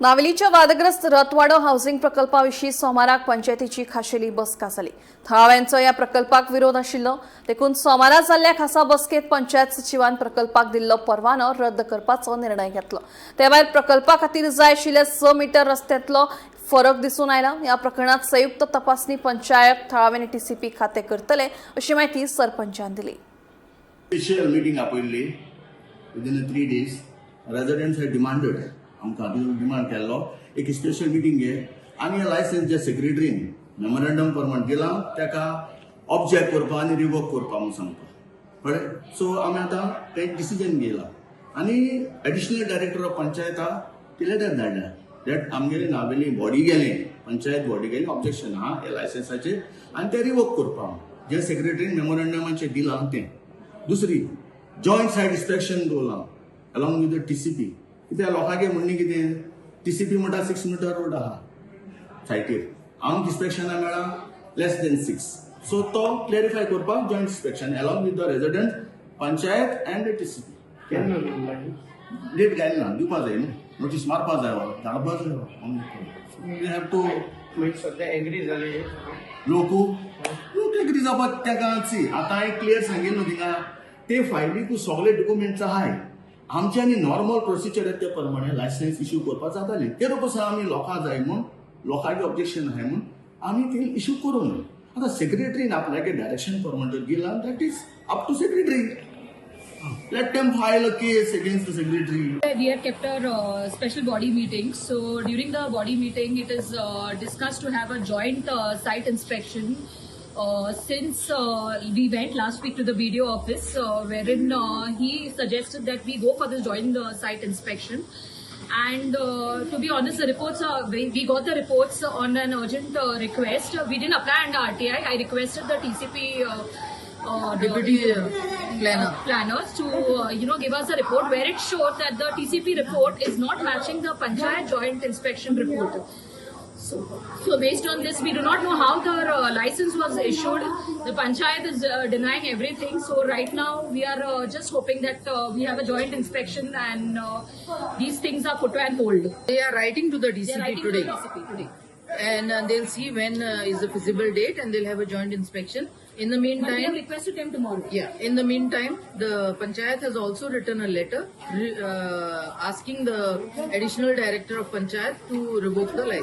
नावेलीच्या वादग्रस्त रथवाडो हाऊसिंग प्रकल्पाविशीं सोमाराक पंचायतीची खाशेली बसका जाली. थळाव्यांचो ह्या प्रकल्पाक विरोध आशिल्लो, देखून सोमारा जाल्ल्या खासा बसकेत पंचायत सचिवान प्रकल्पाक दिल्लो परवानो रद्द करपाचो निर्णय घेतलो. ते भायर प्रकल्पा खातीर जाय आशिल्ल्या 6 मिटर रस्त्यांतलो फरक दिसून आयला. ह्या प्रकरणात संयुक्त तपासणी पंचायत, थळावे आनी टीसीपी खाते करतले, अशी माहिती सरपंचान दिली. स्पेशल मिटींग आपयल्ली within 3 days. Residents had demanded, आमकां डिमांड केल्लो, एक स्पेशल मिटींग घे आनी हे लायसन्स जे सेक्रेटरीन मेमोरेंडम प्रमाण दिलां ताका ऑब्जेक्ट करपा आनी रिवोक करपा म्हूण सांगता, कळ्ळें? सो आमी आतां तें डिसिजन घेयलां आनी एडिशनल डायरेक्टर ऑफ पंचायता ती लेटर धाडल्या that आमगेली नावेली बॉडी गेले, पंचायत बॉडी गेली, ऑब्जेक्शन आहा हे लायसन्साचेर आनी ते रिवोक करपा जे सेक्रेटरीन मेमोरेंडमाचेर दिलां तें. दुसरी, जॉयंट सायट इन्स्पेक्शन दवरलां along with the TCP. कित्याक लोकांगे म्हणणें कितें, टीसीपी म्हणटा 6 मिटर रोड आहा सायटीर, आमकां इन्स्पेक्शना मेळ्ळा लेस देन 6. सो तो क्लॅरिफाय करपाक joint inspection along with the resident, panchayat and the TCP. Date घायला ना, दिवपा जाय न्हू, नोटीस मारपा जाय हो, धाडपा जाय. We have to मागीर सध्या एग्री जाले? लोक लोक एग्री जावपाक ताका. सी, आतां हांवें क्लियर सांगिल्लें न्हू थिंगा, ते फायलीकू सगळे डॉक्युमेंट्स आहाय. आमच्यांनी नॉर्मल प्रोसिजर ते प्रमाणे लायसन्स इश्यू करपाक जाताली. ते पसून आमी लोकां जाय म्हूण, लोकांचे ऑब्जेक्शन आहाय म्हूण आमी ते इश्यू करूं ना. आतां सेक्रेटरीन आपल्यागे डायरेक्शन प्रमाणे दिलां, that is up to secretary. Let them file a case against the secretary. We have kept our special body meeting. So during the body meeting, it is discussed to have a joint site inspection. Since we went last week to the BDO office, wherein he suggested that we go for this joint site inspection. And to be honest, the reports are, we got the reports on an urgent request. We didn't apply under RTI. I requested the TCP Deputy planner. Planners to give us a report where it showed that the TCP report is not matching the panchayat joint inspection report. So based on this, we do not know how the license was issued. The panchayat is denying everything. So right now, we are just hoping that we have a joint inspection and these things are put on hold. They are writing to the They are DCP writing today. To the DCP today. And they'll see when is the feasible date and they'll have a joint inspection. In the But we have meantime, requested them tomorrow. Yeah, in the meantime, the panchayat has also written a letter asking the additional director of panchayat to revoke the license.